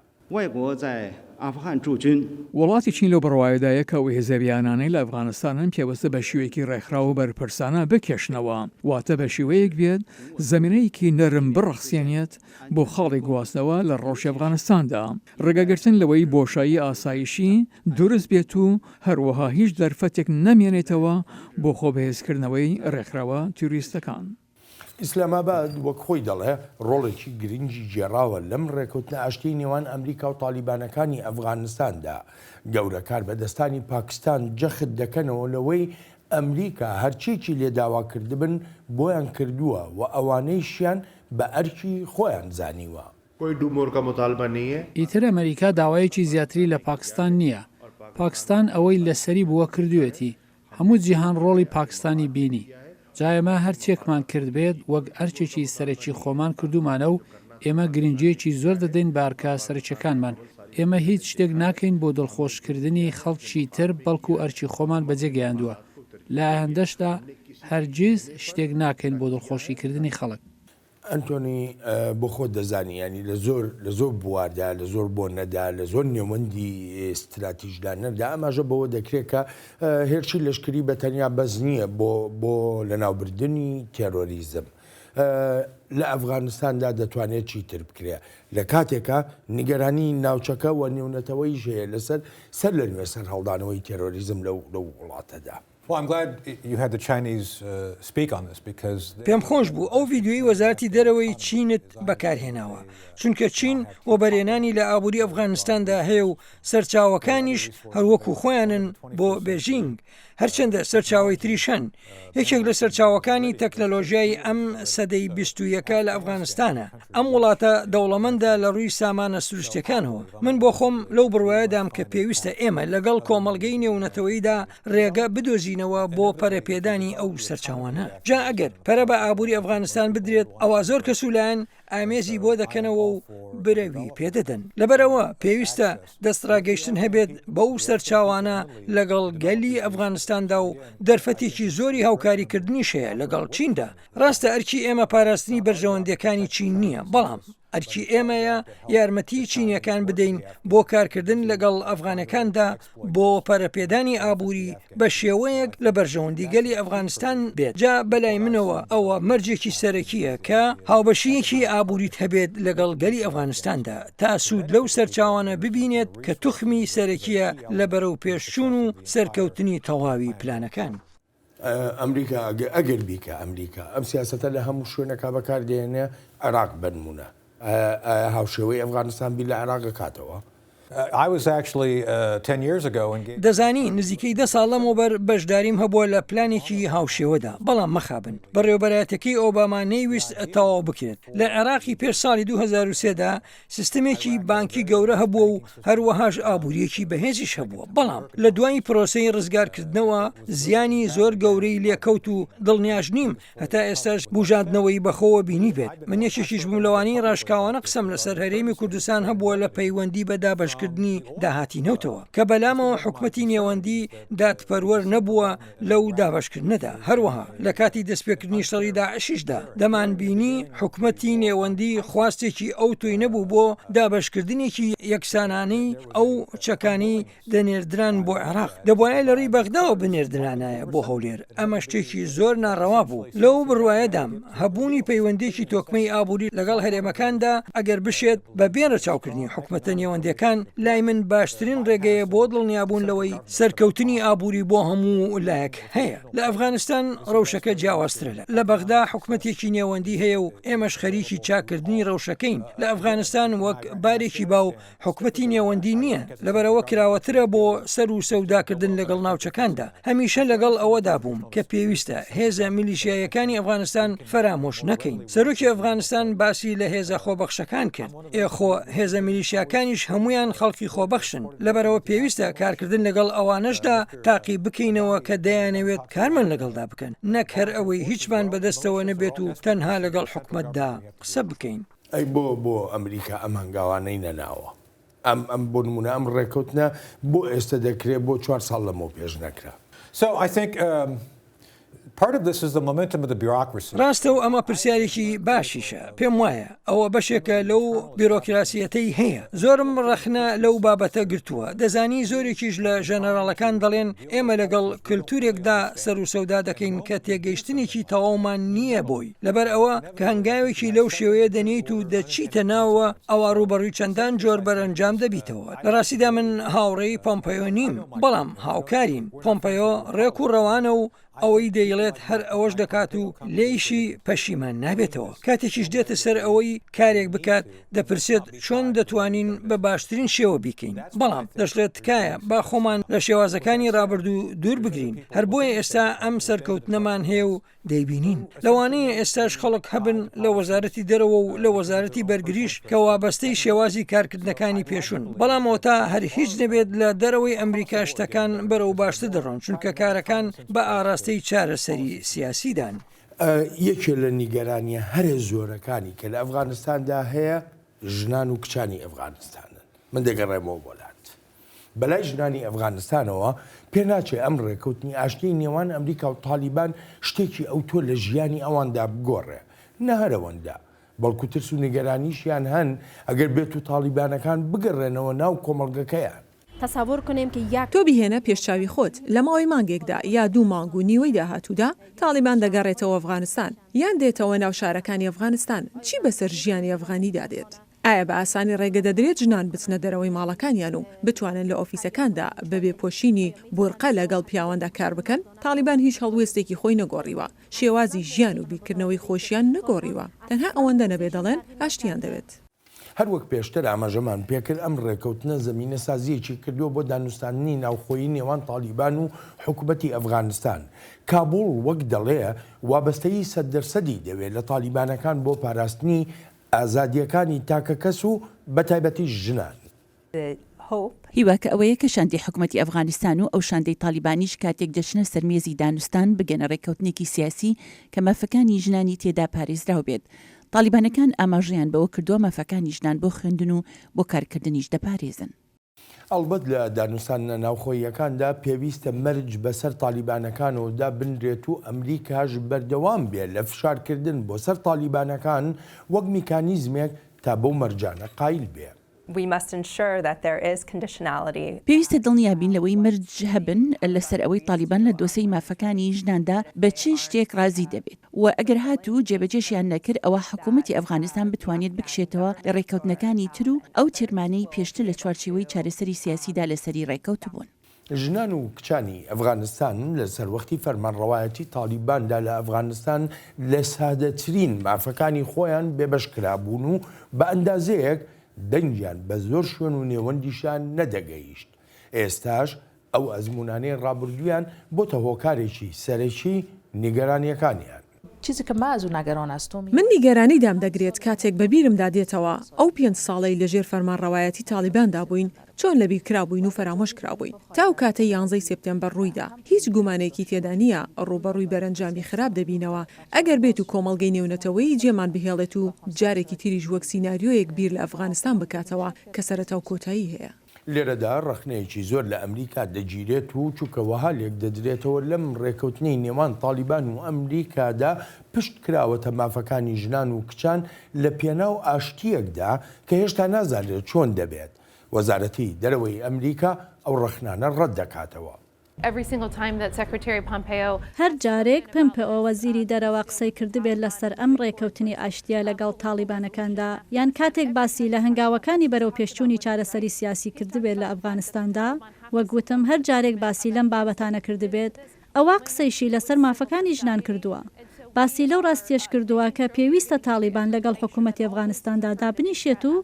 وڵاتی چین لەو بڕوایەدایە کە ئەو هێزە بیانانەی لە ئەفغانستانن پێوستە بە شیوەیەکی ڕێکخراو و بەرپرسانە بکێشنەوە، واتە بە شیوەیەک بێت زەمینەیەکی نەرم بڕەخسێنێت بۆ خاڵی گواستنەوە لە ڕەوشی ئەفغانستاندا، ڕێگەگرتن لەوەی بۆشایی ئاسایشی دروست بێت و هەروەها هیچ دەرفەتێک نەمێنێتەوە بۆ خۆبەهێزکردنەوەی ڕێکخراوە تیرۆریستەکان. ئیسلامئاباد وەک خۆی دەڵێ ڕۆڵێکی گرنگی گێڕاوە لەم ڕێکەوتنە ئاشتیەی نێوان ئەمریکا و تاڵیبانەکانی ئەفغانستاندا. گەورە کاربەدەستانی پاکستان جەخت دەکەنەوە لەوەی ئەمریکا هەرچیەکی لێ داوا کردبن بۆیان کردووە و ئەوانەیشیان بە ئەرکی خۆیان زانیوە. ئیتر ئەمریکا داوایەکی زیاتری لە پاکستان نییە. پاکستان ئەوەی لەسەری بووە کردوویەتی. هەموو جیهان ڕۆڵی پاکستانی بینی. جا ئێمە هەرچیەکمان کردبێت وەک ئەرکێکی سەرەکی خۆمان کردوومانە و ئێمە گرنگییەکی زۆر دەدەین بە ئەرکە سەرەکیەکانمان. ئێمە هیچ شتێک ناکەین بۆ دڵخۆشکردنی خەڵکی تر بەڵکو ئەرکی خۆمان بەجێ گەیاندووە. لە ئایندەشدا هەرگیز شتێک ناکەین بۆ دڵخۆشیکردنی خەڵک. ئەنتۆنی، بۆ خۆت دەزانی یانی لە زۆر لە زۆر بواردا لە زۆر بۆنەدا لە زۆر نێوەندی ستراتیژدانەردا ئاماژە بەوە دەکرێت کە هێرشی لەشکری بە تەنیا بەس نییە بۆ بۆ لەناوبردنی تێرۆریزم لە ئەفغانستاندا دەتوانێت چیتر بکرێ لە کاتێکا نیگەرانی ناوچەکە و نێونەتەوەیش هەیە لەسەر سەر لە نوێ سەرهەڵدانەوەی تێرۆریزم لەو لەو وڵاتەدا. پێم خۆش بوو ئەو ڤیدیۆی وەزارەتی دەرەوەی چینت بەکارهێناوە، چونکە چین وەبەرهێنانی لە ئابووری ئەفغانستاندا هەیە و سەرچاوەکانیش هەروەکو خۆیانن بۆ بێژینگ، هەرچەندە سەرچاوەی تریش هەن. یەکێک لە سەرچاوەکانی تەکنەلۆژیای ئەم سەدەی بیستویەکە لە ئەفغانستانە. ئەم وڵاتە دەوڵەمەندە لە ڕووی سامانە سروشتیەکانەوە. من بۆ خۆم لەو بڕوایەدام کە پێویستە ئێمە لەگەڵ کۆمەڵگەی نێونەتەوەییدا ڕێگە بدۆزینەوە بۆ پەرەپێدانی ئەو سەرچاوانە. جا ئەگەر پەرە بە ئابووری ئەفغانستان بدرێت ئەوا زۆر کەس و لایەن ئامێزی بۆ دەکەنەوە و برەوی پێدەدەن. لەبەرئەوە پێویستە دەستڕاگەیشتن هەبێت بەو سەرچاوانە لەگەڵ گەلی ئەفغانستاندا و دەرفەتێکی زۆری هاوکاریکردنیش هەیە لەگەڵ چیندا. ڕاستە ئەرکی ئێمە پاراستنی بەرژەوەندییەکانی چین نییە، بەڵام ئەرکی ئێمەیە یارمەتیی چینییەکان بدەین بۆ کارکردن لەگەڵ ئەفغانەکاندا بۆ پەرەپێدانی ئابووری بە شێوەیەک لە بەرژەوەندی گەلی ئەفغانستان بێت، جا بەلای منەوە ئەوە مەرجێکی سەرەکییە کە هاوبەشییەکی ئابووریت هەبێت لەگەڵ گەلی ئەفغانستاندا تا سوود لەو سەرچاوانە ببینێت کە توخمی سەرەکییە لە بەرەوپێشچوون و سەرکەوتنی تەواوی پلانەکان. ئەمریکا ئەگەر بیکا ئەمریکا ئەم سیاسەتە لە هەموو شوێنەکا بەکار دێنێ عێراق بەنمونە ئایا هاوشێوەی ئەفغانستان بیر لە عێراق ئەکاتەوە؟ دەزانی نزیکەی دە ساڵ لەمەوبەر بەشداریم هەبووە لە پلانێکی هاوشێوەدا، بەڵام مەخابن بەڕێوەبەرایەتیەکەی ئۆباما نەیویست تەواو بکرێت. لە عێراقی پێش ساڵی 2003 دا سیستمێکی بانکی گەورە هەبووە و هەروەهاش ئابوورییەکی بەهێزیش هەبووە، بەڵام لە دوای پرۆسەی ڕزگارکردنەوە زیانی زۆر گەورەی لێکەوت و دڵنیاش نیم هەتا ئێستاش بوژاندنەوەی بەخۆوە بینیبێت. من یەکێکیش بووم لەوانەی ڕاشکاوانە قسەم لەسەر هەرێمی کوردستان هەبووە لە پەیوەندی بە دابەشکردنی داهاتی نەوتەوە، کە بەلامەوە حکومەتی نێوەندی دادپەروەر نەبووە لەو دابەشکردنەدا، هەروەها لە کاتی دەستپێکردنی شەڕی داعشیشدا دەمانبینی حکومەتی نێوەندی خواستێکی ئەوتۆی نەبوو بۆ دابەشکردنێکی یەکسانانەی ئەو چەکانەی دەنێردران بۆ عێراق، دەبوایە لە ڕێی بەغداوە بنێردرانایە بۆ هەولێر، ئەمە شتێکی زۆر ناڕەوا بوو، لەو بڕوایەدام هەبوونی پەیوەندییەکی تۆکمەی ئابووری لەگەڵ هەرێمەکاندا ئەگەر بشێت بە بێ رەچاوکردنی حکومەتە نێوەندییەکان لای من باشترین رێگەیە بۆ دڵنیابوون لەوەی سەرکەوتنی ئابووری بۆ هەموو لایەک هەیە. لە ئەفغانستان رەوشەکە جیاوازترە لە لە بەغدا حکومەتێکی نێوەندی هەیە و ئێمەش خەریکی چاککردنی رەوشەکەین لە ئەفغانستان وەک بارێکی باو حکومەتی نێوەندی نییە، لەبەرئەوە کراوەترە بۆ سەر و سەوداکردن لەگەڵ ناوچەکاندا. هەمیشە لەگەڵ ئەوەدا بووم کە پێویستە هێزە میلیشیاییەکانی ئەفغانستان فەرامۆش نەکەین. سەرۆکی ئەفغانستان باسی لە هێزە خۆبەخشەکان کرد. ئێ خۆ هێزە میلیشیاکانیش هەموویان خەڵکی خۆبەخشن، لەبەرئەوە پێویستە کارکردن لەگەڵ ئەوانەشدا تاقی بکەینەوە کە دەیانەوێت کارمان لەگەڵدا بکەن، نەک هەر ئەوەی هیچمان بەدەستەوە نەبێت و تەنها لەگەڵ حکومەتدا قسە بکەین. ئەی بۆ بۆ ئەمریکا ئەم هەنگاوانەی نەناوە؟ ئەم ئەم بۆ نموونە ئەم ڕێکەوتنە بۆ ئێستە دەکرێ بۆ چوار ساڵ لەمەو پێش نەکرا؟ So I think Part of this is the momentum of the bureaucracy. ڕاستە و ئەمە پرسیارێکی باشیشە، پێم وایە ئەوە بەشێکە لەو بیرۆکراسییەتەی هەیە. زۆرم ڕەخنە لەو بابەتە گرتووە، دەزانی زۆرێکیش لە ژەنەراڵەکان دەڵێن ئێمە لەگەڵ کلتورێکدا سەروسەودا دەکەین کە تێگەیشتنێکی تەواومان نییە بۆی، لەبەر ئەوە کە هەنگاوێکی لەو شێوەیە دەنێیت و دەچیتە ناوەوە ئەوا ڕووبەڕووی چەندان جۆر بەرەنجام دەبیتەوە. لە ڕاستیدا من هاوڕێی پۆمپەیۆ نیم، بەڵام هاوکارین. پۆمپەیۆ ڕێک و ڕەوانە و ئەوەی دەیڵێت هەر ئەوەش دەکات و لێیشی پەشیمان نابێتەوە. کاتێکیش دێتە سەر ئەوەی کارێک بکات، دەپرسێت چۆن دەتوانین بە باشترین شێوە بیکەین، بەڵام دەشڵێت تکایە با خۆمان لە شێوازەکانی ڕابردوو دوور بگرین، هەر بۆیە ئێستا ئەم سەرکەوتنەمان هەیە و دەیبینین. لەوانەیە ئێستاش خەڵک هەبن لە وەزارەتی دەرەوە و لە وەزارەتی بەرگریش کە وابەستەی شێوازی کارکردنەکانی پێشوون، بەڵام ئەوەتا هەر هیچ نەبێت لە دەرەوەی ئەمریکا شتەکان بەرەو باشتر دەڕۆن، چونکە کارەکان بە ئاراستەی چارەسەری سیاسیدان. یەکێ لە نیگەرانییە هەرە زۆرەکانی کە لە ئەفغانستاندا هەیە ژنان و کچانی ئەفغانستانن. من دەگەڕێمەوە بۆ لات. بەلای ژنانی ئەفغانستانەوە، پێناچێ ئەم ڕێکەوتنی ئاشتیی نێوان ئەمریکا و تالیبان شتێکی ئەوتۆ لە ژیانی ئەواندا بگۆڕێ. نە هەر ئەوەندە، بەڵکو ترس و نیگەرانیشیان هەن ئەگەر بێتو تاڵیبانەکان بگەڕێنەوە ناو کۆمەڵگەکەیان. تۆ بیهێنە پێش چاوی خۆت، لە ماوەی مانگێکدا یا دوو مانگ و نیوەی داهاتوودا، تاڵیبان دەگەڕێتەوە ئەفغانستان، یان دێتەوە ناو شارەکانی ئەفغانستان، چی بەسەر ژیانی ئەفغانیدا دێت؟ ئایا بە ئاسانی ڕێگە دەدرێت ژنان بچنە دەرەوەی ماڵەکانیان و بتوانن لە ئۆفیسەکاندا بەبێ پۆشینی بورقە لەگەڵ پیاواندا کار بکەن؟ تاڵیبان هیچ هەڵوێستێکی خۆی نەگۆڕیوە، شێوازی ژیان و بیرکردنەوەی خۆشیان نەگۆڕیوە، تەنها ئەوەندە نەبێ دەڵێن ئاشتیان دەوێت. هەر وەک پێشتر ئاماژەمان پێکرد ئەم ڕێکەوتنە زەمینەسازییەکی کردووە بۆ دانوستاندنی ناوخۆیی نێوان تاڵیبان و حکومەتی ئەفغانستان. کابوڵ وەک دەڵێ وابەستەیی سەددەرسەدی دەوێ لە تاڵیبانەکان بۆ پاراستنی ئازادییەکانی تاکەکەس و بەتایبەتیش ژنان. هیواکە ئەوەیە کە شاندی حکومەتی ئەفغانستان و ئەو شاندەی تاڵیبانیش کاتێک دەچنە سەر مێزی دانوستان بگەنە رێککەوتنێکی سیاسی کە مافەکانی ژنانی تێدا پارێزراو بێت. تاڵیبانەکان ئاماژەیان بەوە کردووە مافەکانی ژنان بۆ خوێندن و بۆ کارکردنیش دەپارێزن. ئەڵبەت لە دانوستاندنە ناوخۆییەکاندا پێویستە مەرج بەسەر تالیبانەکانەوە دابنرێت و ئەمریکاش بەردەوام بێ لە فشارکردن بۆ سەر تالیبانەکان وەک میکانیزمێک تا بەو مەرجانە قایل بێ. پێویستە دڵنیابین لەوەی مەرج هەبن لەسەر ئەوەی تالیبان لە دۆسێی مافەکانی ژناندا بە چ شتێک ڕازی دەبێت و ئەگەر هاتوو جێبەجێشیان نەکرد ئەوا حکوومەتی ئەفغانستان بتوانێت بکشێتەوە لە ڕێککەوتنەکانی تر و ئەو تێرمانەی پێشتر لە چوارچێوەی چارەسەری سیاسیدا لەسەری ڕێککەوتبوون. ژنان و کچانی ئەفغانستان لە سەروەختی فەرمانڕەوایەتی تاڵیباندا لە ئەفغانستان لە سادەترین مافەکانی خۆیان بێبەش کرابوون و بە ئەندازەیەک دەنگیان بە زۆر شوێن و نێوەندیشا نەدەگەیشت. ئێستاش ئەو ئەزموونانەی ڕابردوویان بۆتە هۆکارێکی سەرەکی نیگەرانییەکانیان. من نیگەرانی دامدەگرێت کاتێک بەبیرمدا دێتەوە ئەو پێنج ساڵەی لەژێر فەرمانڕەوایەتی تاڵیباندا بووین چۆن لەبیرکرابووین و فەرامۆش کرابووین تا ئەو کاتەی یانزەی سێپتێمبەر ڕوویدا. هیچ گومانێکی تێدا نییە ڕووبەڕووی بەرەنجامی خراپ دەبینەوە ئەگەر بێت و کۆمەڵگەی نێونەتەوەیی جێمان بهێڵێت و جارێکی تریش وەک سیناریۆیەک بیر لە ئەفغانستان بکاتەوە کە سەرەتا و کۆتایی هەیە. لێرەدا ڕەخنەیەکی زۆر لە ئەمریکا دەگیرێت و چونکە وەها لێکدەدرێتەوە لەم ڕێکەوتنەی نێوان تاڵیبان و ئەمریکادا پشت کراوەتە مافەکانی ژنان و کچان لە پێناو ئاشتییەکدا کە هێشتا نازانرێت چۆن دەبێت. وەزارەتی دەرەوەی ئەمریکا ئەو ڕەخنانە ڕەت دەکاتەوە. هەر جارێک پەمپئۆ وەزیری دەرەوە قسەی کردبێت لەسەر ئەم ڕێکەوتنی ئاشتیە لەگەڵ تاڵیبانەکاندا یان کاتێک باسی لە هەنگاوەکانی بەرەوپێشچوونی چارەسەری سیاسی کردبێت لە ئەفغانستاندا وەک وتم هەر جارێک باسی لەم بابەتانە کردبێت ئەوا قسەیشی لەسەر مافەکانی ژنان کردووە. باسی لەو ڕاستیەش کردووە کە پێویستە تاڵیبان لەگەڵ حکومەتی ئەفغانستاندا دابنیشێت و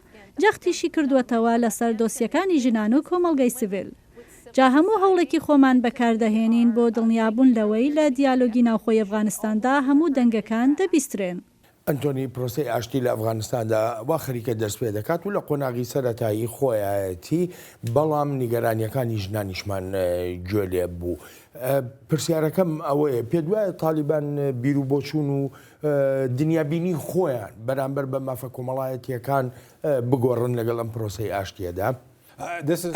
جەختیشی کردووەتەوە لەسەر دۆسیەکانی ژنان و کۆمەڵگەی سڤیل. جا هەموو هەوڵێکی خۆمان بەکاردەهێنین بۆ دڵنیابوون لەوەی لە دیالۆگی ناوخۆی ئەفغانستاندا هەموو دەنگەکان دەبیسترێن. ئەنتۆنی، پرۆسەی ئاشتی لە ئەفغانستاندا وا خەریکە دەست پێ دەکات و لە قۆناغی سەرەتایی خۆیایەتی، بەڵام نیگەرانییەکانی ژنانیشمان گوێ لێ بوو. پرسیارەکەم ئەوەیە، پێت وایە تالیبان بیروبۆچوون و دنیابینی خۆیان بەرامبەر بە مافە کۆمەڵایەتییەکان بگۆڕن لەگەڵ ئەم پرۆسەی ئاشتییەدا؟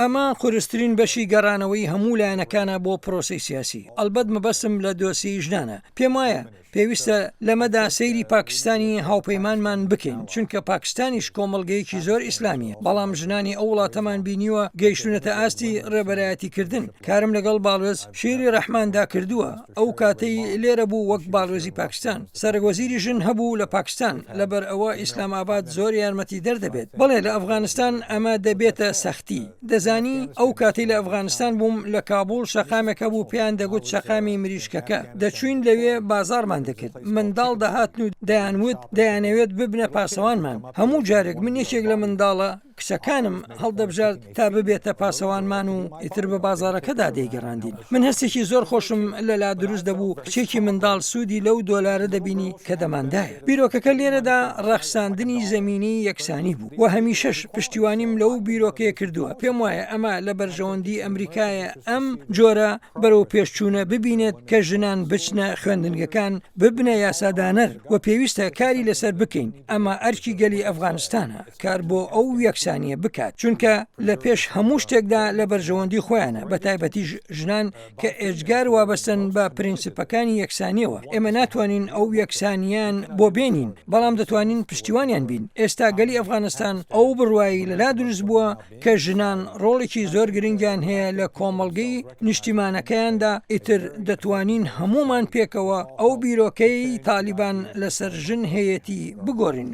ئەمە قورسترین بەشی گەڕانەوەی هەموو لایەنەکانە بۆ پرۆسەی سیاسی، ئەڵبەت مەبەستم لە دۆسیەی ژنانە، پێموایە پێویستە لەمەدا سەیری پاکستانی هاوپەیمانمان بکەین، چونکە پاکستانیش کۆمەڵگەیەکی زۆر ئیسلامییە، بەڵام ژنانی ئەو وڵاتەمان بینیوە گەیشتوونەتە ئاستی ڕێبەرایەتیکردن، کارم لەگەڵ باڵوێز شێری ڕەحماندا کردووە ئەو کاتەی لێرە بوو وەک باڵوێزی پاکستان، سەرەکوەزیری ژن هەبوو لە پاکستان، لەبەر ئەوە ئیسلام ئاباد زۆر یارمەتیدەر دەبێت. بەڵێ لە ئەفغانستان ئەمە دەبێتە سەختی. دەزانی ئەو کاتەی لە ئەفغانستان بووم لە کابوڵ شەقامێک هەبوو پێیان دەگوت شەقامی مریشکەکە، دەچووین لەوێ بازاڕمان دەکرد، منداڵ دەهاتن و دەیانوت دەیانەوێت ببنە پاسەوانمان، هەموو جارێک من یەکێک لە منداڵە کچەکانم هەڵدەبژارد تا ببێتە پاسەوانمان و ئیتر بە بازاڕەکەدا دەیگەڕاندین. من هەستێکی زۆر خۆشم لەلا دروست دەبوو، کچێکی منداڵ سوودی لەو دۆلارە دەبینی کە دەماندایە. بیرۆکەکە لێرەدا ڕەخساندنی زەمینەی یەکسانی بوو و هەمیشەش پشتیوانیم لەو بیرۆکەیە کردووە. پێم وایە ئەمە لە بەرژەوەندی ئەمریکایە ئەم جۆرە بەرەوپێشچوونە ببینێت کە ژنان بچنە خوێندنگەکان، ببنە یاسادانەر و پێویستە کاری لەسەر بکەین. ئەمە ئەرکی گەلی ئەفغانستانە. کار بۆ ئەو یەکسانییە بکات، چونکە لە پێش هەموو شتێکدا لە بەرژەوەندی خۆیانە، بە تایبەتیش ژنان کە ئێجگار وابەستەن بە پرینسپەکانی یەکسانییەوە، ئێمە ناتوانین ئەو یەکسانییەیان بۆ بێنین، بەڵام دەتوانین پشتیوانیان بین، ئێستا گەلی ئەفغانستان ئەو بڕوایەی لەلا دروست بووە کە ژنان ڕۆڵێکی زۆر گرنگیان هەیە لە کۆمەڵگەی نیشتیمانەکەیاندا، ئیتر دەتوانین هەموومان پێکەوە ئەو بیرۆکەیەی تالیبان لەسەر ژن هەیەتی بگۆرین.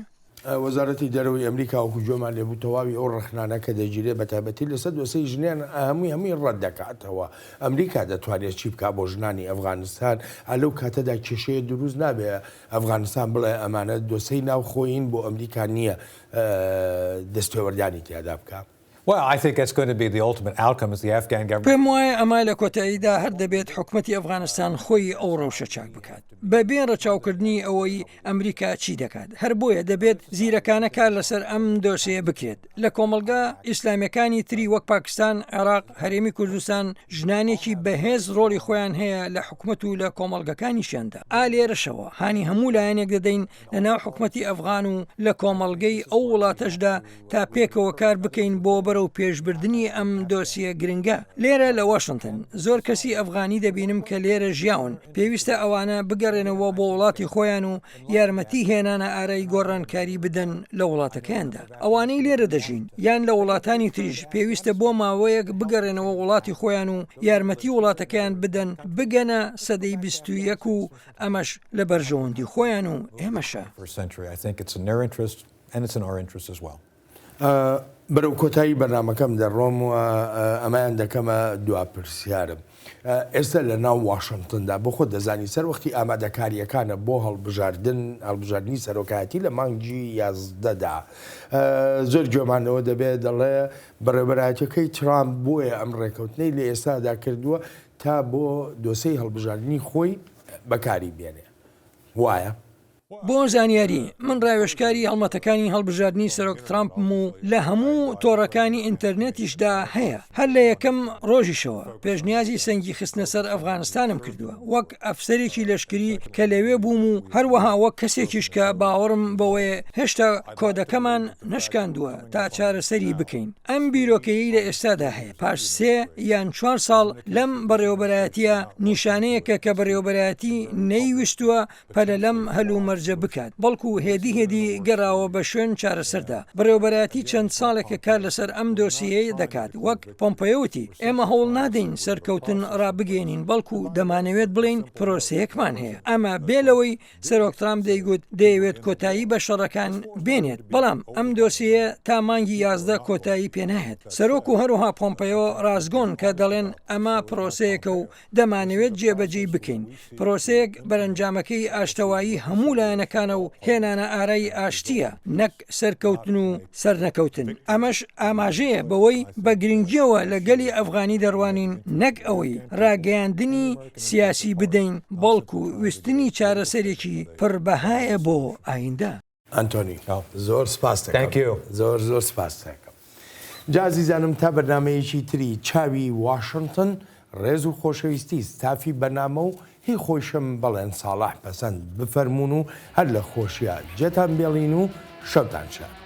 وەزارەتی دەرەوەی ئەمریکا وەکو گوێمان لێبوو تەواوی ئەو ڕەخنانە کە دەگیرێت بە تایبەتی لەسەر دۆسێی ژنان هەمووی هەمووی ڕەت دەکاتەوە. ئەمریکا دەتوانێت چی بکات بۆ ژنانی ئەفغانستان؟ ئا لەو کاتەدا کێشەیە دروست نابێ ئەفغانستان بڵێ ئەمانە دۆسێی ناوخۆیین بۆ ئەمریکا نییە دەستێوەردانی تیادا بکا؟ پێم وایە ئەمە لە کۆتاییدا هەر دەبێت حکومەتی ئەفغانستان خۆی ئەو ڕەوشە چاک بکات بەبێ ڕەچاوکردنی ئەوەی ئەمریکا چی دەکات، هەر بۆیە دەبێت زیرەکانە کار لەسەر ئەم دۆسێیە بکرێت. لە کۆمەڵگا ئیسلامیەکانی تری وەک پاکستان، عێراق، هەرێمی کوردستان ژنانێکی بەهێز ڕۆڵی خۆیان هەیە لە حکومەت و لە کۆمەڵگەکانیشیاندا. ئا لێرەشەوە هانی هەموو لایەنێک دەدەین لە ناو حکومەتی ئەفغان و لە کۆمەڵگەی ئەو وڵاتەشدا تا پێکەوە کار بکەین بۆ بەرەو پێشبردنی ئەم دۆسیە گرنگە. لێرە لە واشنتن زۆر کەسی ئەفغانی دەبینم کە لێرە ژیاون، پێویستە ئەوانە بگەڕێنەوە بۆ وڵاتی خۆیان و یارمەتی هێنانە ئارای گۆڕانکاری بدەن لە وڵاتەکەیاندا. ئەوانەی لێرە دەژین یان لە وڵاتانی تریش پێویستە بۆ ماوەیەک بگەڕێنەوە وڵاتی خۆیان و یارمەتی وڵاتەکەیان بدەن بگەنە سەدەی 21 و ئەمەش لە بەرژەوەندی خۆیان و ئێمەشە. بەرەو کۆتایی بەرنامەکەم دەڕۆم و ئەمەیان دەکەمە دوا پرسیارم. ئێستا لە ناو واشنتندا بۆ خۆت دەزانی سەروەختی ئامادەکارییەکانە بۆ هەڵبژاردن، هەڵبژاردنی سەرۆکایەتی لە مانگی یازدەدا. زۆر گوێمان لەوە دەبێت دەڵێ بەڕێوەبەرایەتیەکەی ترامپ بۆیە ئەم ڕێکەوتنەی لە ئێستادا کردووە تا بۆ دۆسێی هەڵبژاردنی خۆی بەکاری بێنێ. وایە؟ بۆ زانیاری، من ڕاوێژکاری هەڵمەتەکانی هەڵبژاردنی سەرۆک ترامپم و لە هەموو تۆڕەکانی ئینتەرنێتیشدا هەیە. هەر لە یەکەم ڕۆژیشەوە پێشنیازی سەنگی خستنە سەر ئەفغانستانم کردووە وەک ئەفسەرێکی لەشکری کە لەوێ بووم و هەروەها وەک کەسێکیش کە باوەڕم بەوەیە هێشتا کۆدەکەمان نەشکاندووە تا چارەسەری بکەین. ئەم بیرۆکەیەی لە ئێستادا هەیە پاش سێ یان چوار ساڵ لەم بەڕێوەبەرایەتییە نیشانەیەکە کە بەڕێوەبەرایەتی نەیویستووە پەلە لەم هەلومەرجە بکات، بەڵکو هێدی هێدی گەڕاوە بە شوێن چارەسەردا. بەڕێوەبەرایەتی چەند ساڵێکە کار لەسەر ئەم دۆسیەیە دەکات، وەک پۆمپەیۆ وتی، ئێمە هەوڵ نادەین سەرکەوتن ڕابگەیەنین، بەڵکو دەمانەوێت بڵێین پرۆسەیەکمان هەیە. ئەمە بێ لەوەی سەرۆک ترامپ دەیگوت دەیەوێت کۆتایی بە شەڕەکان بێنێت، بەڵام ئەم دۆسیەیە تا مانگی 11 کۆتایی پێنایەت. سەرۆک و هەروەها پۆمپەیۆ ڕاستگۆن کە دەڵێن ئەمە پرۆسەیەکە و دەمانەوێت جێبەجێی بکەین، پرۆسەیەک بەرەنجامەکەی ئاشتەوایی هەموو. لایەنەکانە و هێنانە ئارای ئاشتییە نەک سەرکەوتن و سەرنەکەوتن، ئەمەش ئاماژەیە بەوەی بە گرنگییەوە لە گەلی ئەفغانی دەڕوانین نەک ئەوەی ڕاگەیاندنی سیاسی بدەین، بەڵکو ویستنی چارەسەرێکی پڕ بەهایە بۆ ئایندە. ئەنتۆنی زۆر سپاست دەکەم زۆر زۆر سپاست دەکەم جا ئازیزانم تا بەرنامەیەکی تری چاوی واشنتن ڕێز و خۆشەویستی ستافی بەرنامە و هی خۆیشم بەڵێن ساڵح پەسەند بفەرموون و هەر لە خۆشیا جێتان بێڵین و شەوتان شاد.